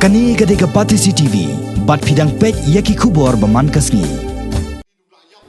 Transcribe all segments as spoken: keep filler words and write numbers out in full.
Kane ka dei ka Batesi T V, bad phi dang peit ïa ki khubor ba man ka sngi.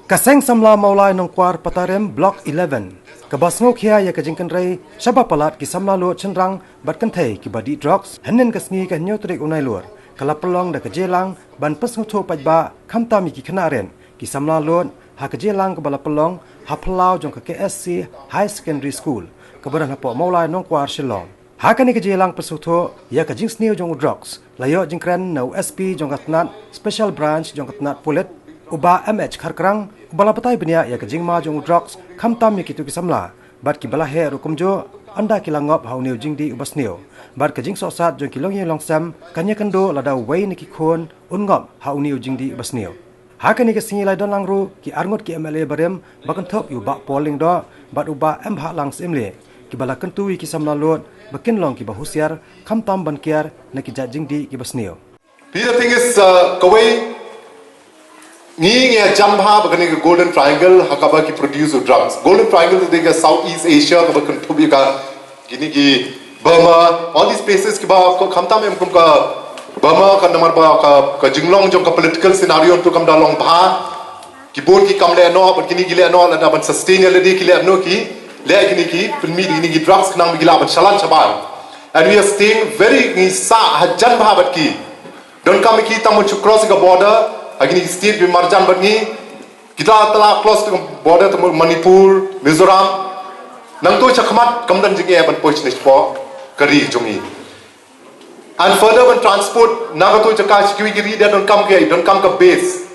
Ka Seng Samla Mawlai Nongkwar Patarem Block eleven, kaba sngewkhia ïa ka jingkynrei shaba palat ki samla luid shynrang bad kynthei kiba dih drugs, hynnin ka sngi ka hynñiew tarik u Nailur, ka la pynlong da ka jingïalang ban pynsngewthuh paidbah khamtam ïa ki khynnah rit, ki samla luid, ha ka jingïalang kaba la pynlong ha phyllaw jong ka K S C Higher Secondary School, kaba don hapoh Mawlai Nongkwar, Shillong. Ha kane ka jingïalang pynsngewthuh ïa ka jingsniew jong u drugs, la ïoh jingkren na u S P jong ka tnat Special Branch jong ka tnat pulit, u Bah M H Kharkrang, uba la batai bniah ïa ka jingma jong u drugs khamtam ïa kito ki samla bad kiba la heh ruh kumjuh, ynda ki la ngop ha une u jingdih uba sniew. Bad ka jingsohsat jong ki longïing longsem kan ïakynduh lada uwei na ki khun un ngop ha une u jingdih uba sniew. Ha kane ka sngi la don lang ruh ki arngut ki M L A barim, ba kynthup ïa u Bah Paul Lyngdoh bad u Bah M Bhahlang Syiemlieh, kiba la kyntu ïa ki samla luid ba kin long kiba husiar khamtam ban kiar na ki jait jingdih kiba sniew. Phi, the thing is, uh, kawei, ngi ngi ïa jan bha ba kane ka Golden Triangle ha kaba ki produce drugs. Golden Triangle te ka Southeast Asia kaba kyntup ïa ka, kine ki Burma, all these places kiba ko khamtam em kum ka Burma, ka namar ba ka, ka jinglong jong ka political scenario tu kam da long bha. Ki bun ki kam leh noh, bad kine ki leh noh, lada ban sustain ïa lade ki leh noh ki, leh kine ki, pynmih kine ki drugs khnang ba ki lah ban shalan shabar. And we are staying very, ngi sah hajan bha bad ki. Donkam ïa ki tang ban shu cross ka border, ha kine ki state ba marjan bad ngi, kita tala cross ka border tang Manipur, Mizoram. Nangta shakhmat kam don jingeh ban poi shane shapoh ka ri jong ngi. And further ban transport na kato ka jaka sha kiwei ki ri, donkam ka, donkam ka base.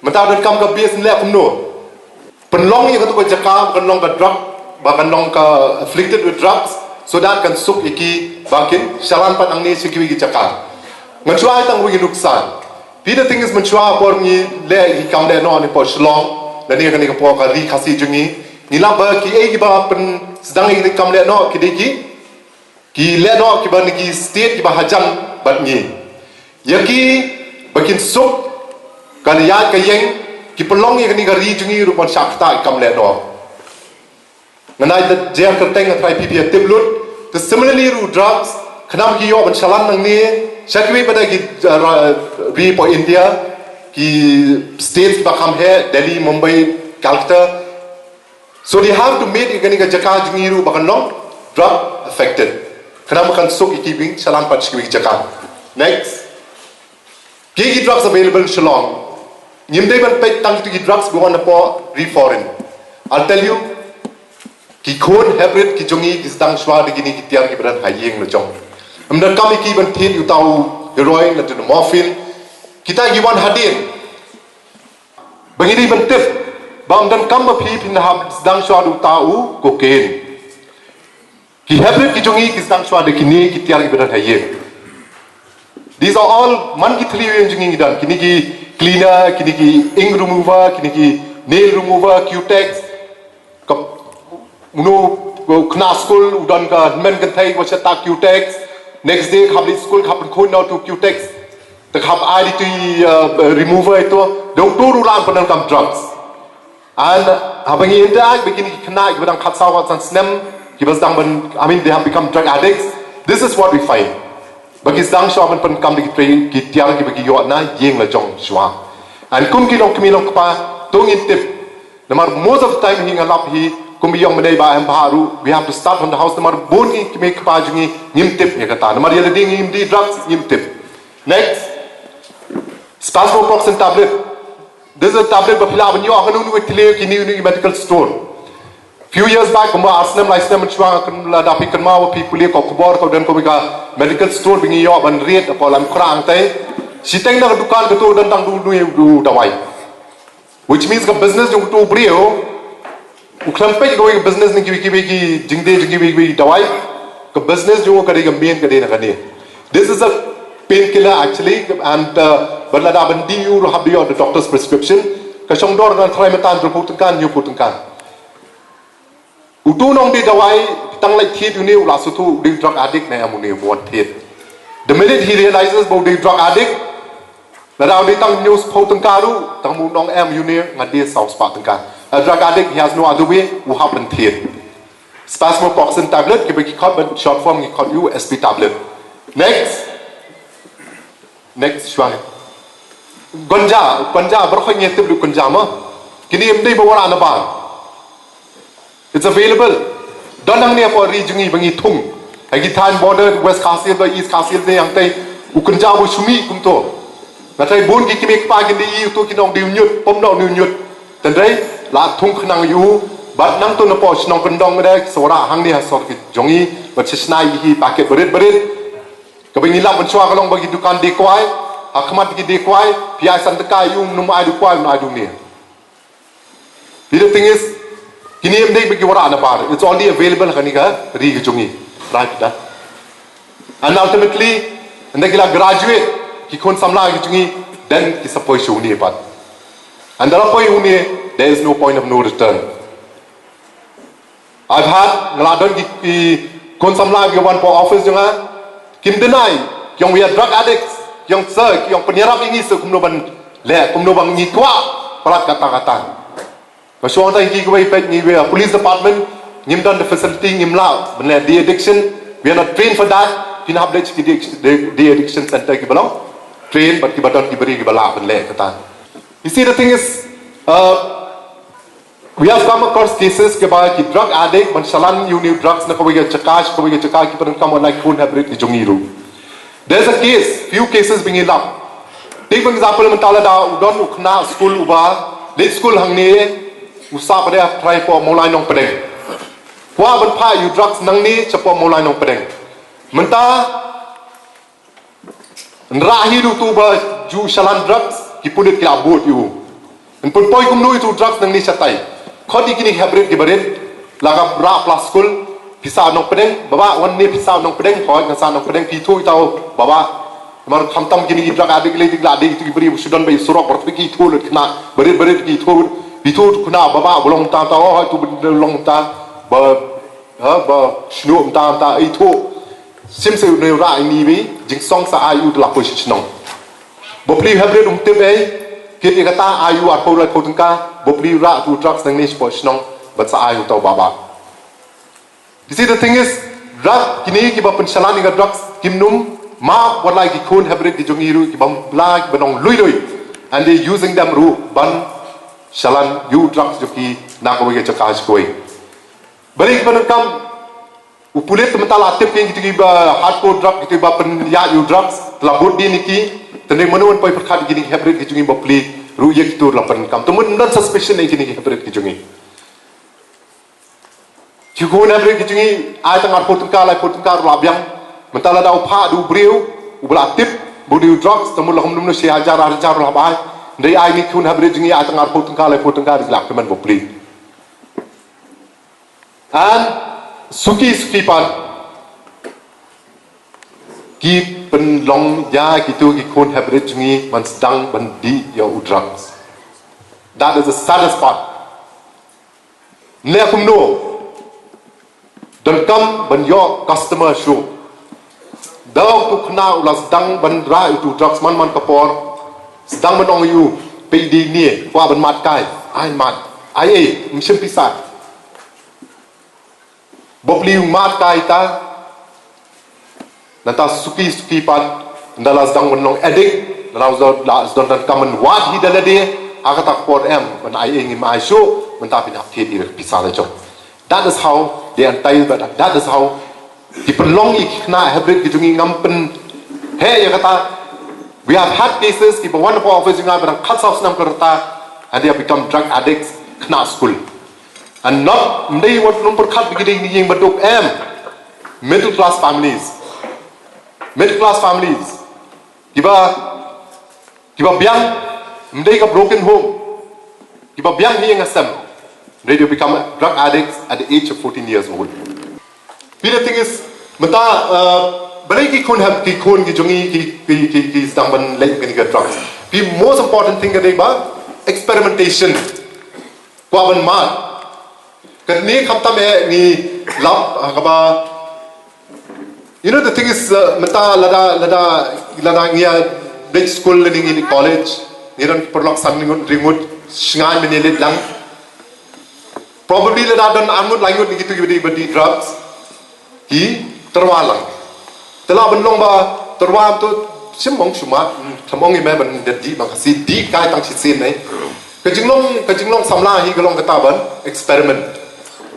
Mynta donkam ka base, ngi leh kumno? Pynlong ïa kato ka jaka ba kan long ka drug, ba kan long ka afflicted with drugs, so that kan suk ïa ki ba kin shalan pat nangne sha kiwei ki jaka. Ngan shu ai tang wei ki nuksan. Phi, the thing is, mynshuwa por ngi leh ïa ki kam leh noh ne hapoh Shillong, lane kane ka por ka ri Khasi jong ngi, ngi lap ba kiei kiba pynsdang ïa ki kam leh noh ki dei ki, ki leh noh kiba na ki state kiba hajan bad ngi. Ïa ki ba kin suk ka ïaid ka ïeng, ki pynlong ïa kane ka ri jong ngi ruh ban shah ktah ïa ki kam leh noh. Ngan ai da jer kyrteng, nga tharai phi phi ïa tip lut. Te similarly ruh drugs, khnang ba ki ïoh ban shalan nangne sha kiwei pat ki, uh, ra-, ri hapoh India, ki states kiba kham heh, Delhi, Mumbai, Calcutta. So they have to make ïa kane ka jaka jong ngi ruh ba kan long drug affected, khnang ba kan suk ïa ki ba kin shalan pat sha kiwei ki jaka. Next. Ki, ki drugs available in Shillong. Ngim dei ban peit tang kito ki drugs ba wan napoh ri foreign. I'll tell you, ki khun hybrid ki jong ngi ki sdang shuwa da kine ki tiar kiba don ha ïing la jong. Ym donkam ïa ki ban thied ïa uta u heroin lane u morphine. Kita ki wan hadien. Ba ngi dei ban tip ba ym donkam ba phi phin hap sdang shuwa da uta u cocaine. Ki hybrid ki jong ngi ki sdang shuwa da kine ki tiar kiba don ha ïing. These are all, man ki thylliej ïing jong ngi ngi don kine ki cleaner, kine ki ink remover, kine ki nail remover, Cutex. Ka, uno u khynnah skul u don ka hynmen kynthei, wat shata Cutex. Next day ka hap leit skul, ka hap pynkhuid noh tu Cutex. Te ka hap ai ïa tu, uh, remover ïa tu. Dei uto ruh lah ban pyndonkam drugs. And haba ngi interact bad kine ki khynnah kiba dang khatsaw khatsan snem, kiba sdang ban, I mean, they have become drug addicts. This is what we find. Ba ki sdang shuwa ban pyndonkam da ki tiar kiba ki ïoh na ïing la jong shuwa. And kum ki longkmie longkpa, to ngin tip. Namar most of the time hi nga lap hi, kum ïong mynne ba em bha ruh, we have to start from the house. Namar bun ki kmie kpa jong ngi ngim tip ïa kata. Namar ïa lade ngim dih drugs, ngim tip. Next. Spasmoproxin tablet. This is a tablet ba phi lah ban ïoh ha kano kano ka thylliej, kino kino ki medical store. Few years back, kumba ar snem lai snem mynshuwa, lada phi kynmaw, phi pule ka khubor, ka don kawei ka medical store ba ngi ïoh ban ïohi hapoh Laitumkhrah hangtai. Shiteng na ka dukan kato don tang du, du, du dawai. Which means ka business jong uto u briew u khlem peit kawei ka business na kiwei kiwei ki jingdie jong kiwei kiwei ki dawai. Ka business jong u ka dei ka main ka dei na kane. This is a painkiller actually, and, uh, bad lada ban dih ïa u ruh hap dei ïoh da doctor's prescription. Ka shong dor, nga tharai mynta hynriewphew tyngka, hynñiewphew tyngka. Uto u nongdie dawai, tang leit thied ïa une u la sngewthuh u dei drug addict ne em une, u wan thied. The minute he realizes ba u dei drug addict, lada u dei tang hynñiewphew tyngka ruh, tang ba u ong em ïa une nga die saw spah tyngka. A drug addict, he has no other way, u hap ban thied. Spasmoproxin tablet, kiba ki khot ban short form ki khot ïa u S P tablet. Next. Next shuwa. Ganja, ganja, baroh ngi tip ruh ganja mo. Kine ym dei ba wanrah nabar. It's available. Don hangne hapoh ri jong ngi ba ngi thung. Ha ki thaiñ border West Khasi Hills bad East Khasi Hills ne hangtai. U ganja u shu mih kumto. Nga tharai bun ki kmie kpa kin da i uto ki ong dei u ñiut, pom noh u ñiut. Tangba la thung khnang ïa u. Bad nangta napoh shnong kyndong de ki sa wanrah hangne ha sor ki jong ngi. Bad shisha ïa ki packet barit barit. Kaba ngi lap mynshuwa ka long ba ki dukan die kwai, ha khmat ki die kwai, phi ai san tyngka ïa u, ym ai du kwai, ym ai du ne. But the thing is, kine ym dei ba ki wanrah nabar. It's only available ha kane ka ri ka jong ngi. Right, da. And ultimately, ynda ki la graduate, ki khun samla ki jong ngi, then ki sa poi sha une pat. And ynda la poi une, there is no point of no return. I've had, nga la don ki, ki khun samla ki wan hapoh office jong nga. Kim deny, ki ong we are drug addicts, ki ong sir, ki ong pynïarap ïa ngi sir kumno ban leh, kumno ban ngi kwah palat kata kata. Nga shu ong tang ïa ki kawei, peit ngi, we are police department, ngim don the facility, ngim lah ban leh de-addiction, we are not trained for that. Phin hap leit sha ki de-, de-, de-addiction center kiba long trained bad kiba don ki briew kiba lah ban leh kata. You see, the thing is, uh, we have come across cases kiba ki drug addict ban shalan ïa une u drugs na kawei ka jaka sha kawei ka jaka, ki pyndonkam wan lait khun hapdeng ki jong ngi ruh. There's a case, few cases ba ngi lap. Take for example, mynta lada u don u khynnah skul uba leit skul hangne, u sah pat de ha trai hapoh Mawlai Nongpdeng. Kwah ban phah ïa u drugs nangne shapoh Mawlai Nongpdeng. Mynta, ynda rah hi da uto uba ju shalan drugs, ki pulit ki la bud ïa u. Yn pynpoi kumno ïa uto u drugs nangne shatai. Khot ïa kine ki heprit ki barit, la ka rah pla skul, phi sah Nongpdeng, baba, wan ne phi sah Nongpdeng, hooid nga sah Nongpdeng, phi ithuh ïa uta u baba. Namar khamtam kine ki drug addict lei, ki la dei ïa kito ki briew ba shu don ba ïa surok, baroh ki ithuh lut khynnah, barit barit ki ithuh, phi ithuh khynnah baba, ba long mynta uta, hooid uto ba long mynta, ba Ha, ba shñiuh mynta mynta, ei thuh. Shim sa une u rah ïa ini, jingsong sa ai u da la poi sha shnong. Bapli u heprit um tip ei, kit ïa kata ai u arphew laiphew tyngka, bapli u rah uto u drugs nangne shapoh shnong, bad sa ai uta u baba. You see, the thing is, drug, kine kiba pynsalan ïa ka drugs, kim nym map wat la ki khun heprit ki jong ngi ruh, kiba la, kiba nong lui lui. And they using them ruh ban salan ïa u drugs jong ki na kawei ka jaka sha kawei. Balei kiba donkam, u pulit mynta la tip ïa kito kiba hardcore drug, kito kiba pynïaid ïa u drugs, te la bud dien ïa ki, te nang mano un poi pyrkhat ïa kine ki heprit ki jong ngi bapli, ruh ïa kito la pyndonkam. Te mut ym don suspicion ïa kine ki heprit ki jong ngi. Ki khun heprit ki jong ngi, ai tang arphew tyngka, laiphew tyngka ruh la biang. Mynta lada u phah da u briew uba la tip ba u dei u drugs, te mut la kumno kumno shi hajar, ar hajar ruh la bai. Hynrei ai ïa ki khun heprit jong ngi ai tang arphew tyngka, laiphew tyngka, ruh la kmen bapli. And suki suki pat ki pynlong ïa kito ki khun heprit jong ngi ban sdang ban dih ïa u drugs. That is the saddest part. Leh kumno, donkam ban ïoh customer shuh. Da uto u khynnah u la sdang ban rah ïa uto u drugs man man ka por, sdang ban ong ïa u, peit dei ne, kwah ban mad kai, ai mad, ai ei, ym shym pisa. Bapli u mad kai ta, nangta suki suki pat, ynda la sdang ban long addict, la sdang, la sdang donkam ban wad hi da lade, ha kata ka por em, ban ai ei ngim ai shuh, mynta phin hap thied ïa ka pisa la jong. That is how they entice, but that is how ki pynlong ïa ki khynnah heprit ki jong ngi. Ngam pynheh ïa kata. We have had cases kiba wan hapoh office jong nga ba dang khatsaw snem ka rta, and they have become drug addicts, khynnah skul. And not, ym dei wat nym pyrkhat ba ki dei ki ïing baduk em. Middle class families. Middle class families. Kiba, kiba biang, ym dei ka broken home. Kiba biang ha ïing ha sem. They become drug addicts at the age of fourteen years old. But the thing is, mynta, uh, balei ki khun hep, ki khun ki jong ngi ki, ki, ki, ki sdang ban leh ïa kane ka drugs. The most important thing ka dei ba experimentation. Kwah ban mad. Kane khamtam eh ngi lap, ha kaba, you know, the thing is, uh, mynta lada, lada, lada ngi ïa leit skul lane ngi leit college, ngi don paralok san ngut, hynriew ngut, shngaiñ ba ngi leit lang. Probably lada don ar ngut lai ngut na kito kiba dih, ba dih drugs, ki tyrwa lang. Te lah ban long ba tyrwa to Shim ong shu mad, tang ong i me ban da dih bang Khasi, dih kai tang shisien ne. Ka jinglong, ka jinglong samla hi ka long kata ban experiment.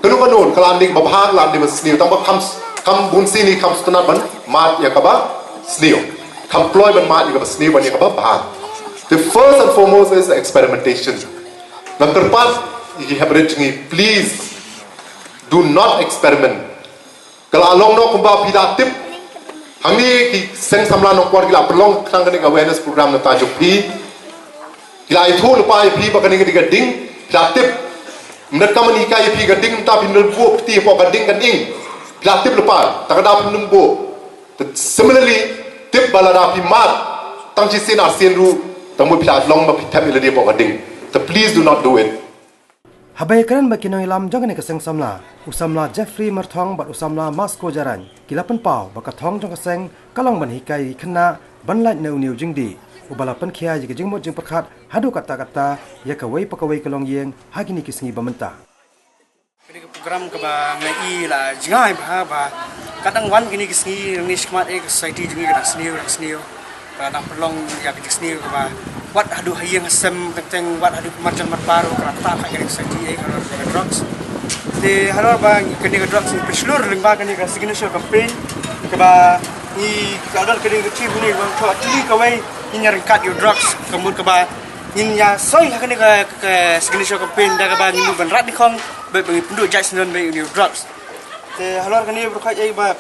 Kano kano, ka la dei ba bha, ka la dei ban sniew, tang ba kham, kham bun sien hi kham sngewtynnat ban mad ïa kaba sniew. Kham kloi ban mad ïa kaba sniew ban ïa kaba bha. The first and foremost is experimentation. Ngan kyrpad ïa ki hep rit jong ngi, please do not experiment. Ka la long noh kumba phi da tip. Hangne ki seng samla Nongkwar ki la pynlong tang kane ka awareness program na ta jong phi. Ki la ïathuh lypa ïa phi ba kane ka dei ka ding, phi la tip. Mynta ka mani ka ïa phi ka ding, mynta phi nul buh phi hapoh ka ding ka ding. Phi la tip lypa, ta ka da phi nul buh. Similarly, tip ba lada phi mad tang shisien arsien ruh, tang mut phi la long ba phi thep ïa lade hapoh ka ding. Ta please do not do it. Haba ïakren bad ki nongïalam jong kane ka seng samla, u samla Jeffrey Myrthong bad u samla Masko Jarain ki la pynpaw ba ka thong jong ka seng ka long ban hikai ïa ki khynnah ban lait na une u jingdih, uba la pynkhia ïa ka jingmut jingpyrkhat haduh katta katta ïa kawei pa kawei ka longïing ha kine ki sngi ba mynta. Kane ka program kaba nga i la jngai bha ba ka dang wan kine ki sngi, ngi shikmat eh ka society jong ngi ka dang sniew, dang sniew. Ka dang pynlong ïa ka jingsniew kaba wat haduh ha ïing ha sem teng teng, wat haduh marjan marpa ruh ka rata ka ïa ka society eh halor ka drugs. Te halor ba kane ka drugs ngi pynshlur lyngba kane ka Signature Campaign kaba ngi ka don kane ka theme ne ba to actually kawei ngin ïa ryngkat ïa u drugs, ka mut kaba ngin ïa soi ha kane ka, ka Signature Campaign da kaba ngin mut ban rat nyngkong bad ba ngin pynduh jait syndon bad ïa u drugs. Te halor kane baroh khoit eh ba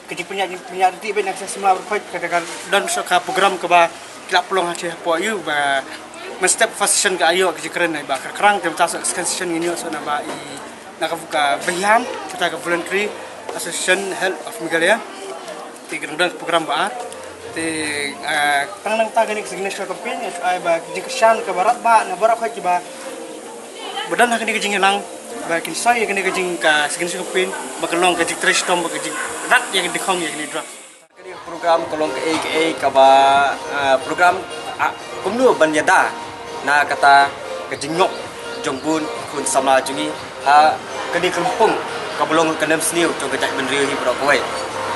ka jingpynïaid, jingpynïaid ryntih bad na ka seng samla baroh khoit ka, ka don shuh ka program kaba ki la pynlong ha sha hapoh ïa u ba mynstep first session ka ïoh ka jingkren ba ka krang, te mynta shuh second session ngin ïoh shuh na ba i na ka, ka Bahiam, kata ka Voluntary Association Health of Meghalaya. Te ka dang don program ba ar. Te ah, tang nangta kane ka Signature Campaign ïa shu ai ba ka jingkyrshan kaba rat ba na baroh khoit kiba ba don ha kane ka jingïalang ba kin soi ïa kane ka jing ka Signature Campaign ba kan long ka jingtrei shitom, ba ka jingrat ïa ka dkhong ïa kane ka drug. Kane ka program ka long kaei kaei kaba, ah, program, ah, kumno ban ïada na kata ka jingngop jong bun khun samla jong ngi ha kane ka lympung kaba long ka nemsniew jong ka jaitbynriew hi baroh kawei.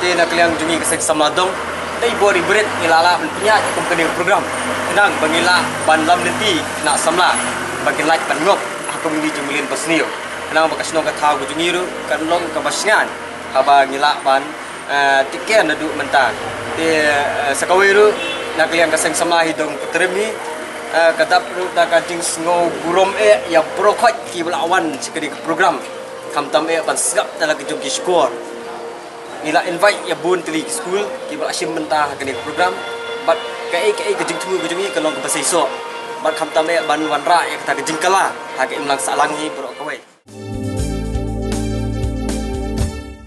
Te na ka liang jong ngi ka seng samla dong, dei bor i bret ngi la lah ban pynïaid kum kane ka program khnang ba ngi lah ban lam lynti na samla ba kin lait ban ngop ha kum kine jong ngi lynti basniew, khnang ba ka shnong ka thaw ka jong ngi ruh kan long kaba shngaiñ haba ngi lah ban eh, tip kyrmen naduh mynta. Te, eh, sa kawei ruh, na ka liang ka seng samla hi dong ka trim hi, eh, ka dap ruh da ka jingsngew burom eh ïa baroh khoit kiba la wan sha kane ka program. Khamtam eh ban sngap da la ka jong ki shkor. Ngi la invite ïa bun tylli ki skul kiba la shim bynta ha kane ka program. Bad kaei kaei ka jingthmu ka jong ngi ka long kaba seisoh. Bad khamtam eh ban wanrah ïa kata ka jingkylla ha ka imlang sahlang hi baroh kawei.